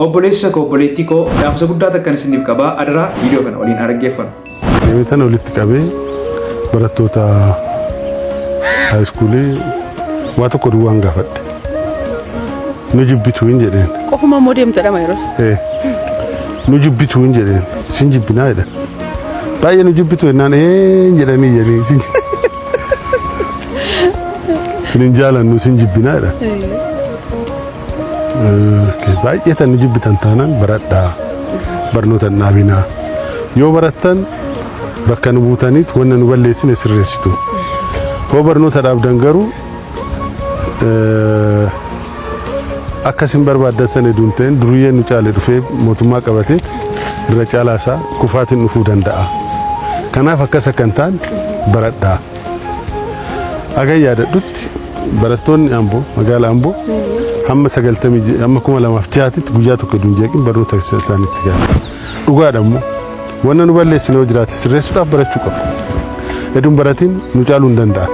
Obboleessa koo, obboleettii koo, dhaamsa guddaa takkan isiniif qaba. Adaraa viidiyoo kana waliin haa dhaggeeffannu. Deemee tana walitti qabee barattoota haayiskuulii waa tokko duwwaan gaafadhe. Nu jibbitu hin jedheen. Qofuma immoo deemtu jedhama yeroos. Eh, Nu jibbitu hin jedheen. Isin jibbinaa jedhan. Baay'ee nu jibbitu jennaan ee hin jedhanii jedhanii isin isin hin jaalannu isin jibbinaa jedhan. Baay'ee tan nu jibbitan taanaan baradhaa. Barnoota hin dhaabinaa. Yoo barattan bakka nu buutaniit wanna nu balleessine sirreessitu. Yoo barnoota dhaabdan garuu akka isin barbaaddan sana heduu hin ta'in duriyyeen nu caale dhufee mootummaa qabateet irra caalaa isaa kufaatiin dhufuu danda'a. Kanaaf akkas akka hin taane baradhaa. Hagan yaadadhutti barattoonni Amboo magaala Amboo hamma sagaltamii hamma 2006tti guyyaa tokko heduu hin jeeqin barnoota isaaniitti galan. Dhugaadha immoo wanna nu balleessine yoo jiraate sirreessuudhaaf barachuu qabna. Heduu hin baratiin nu caaluu hin danda'an.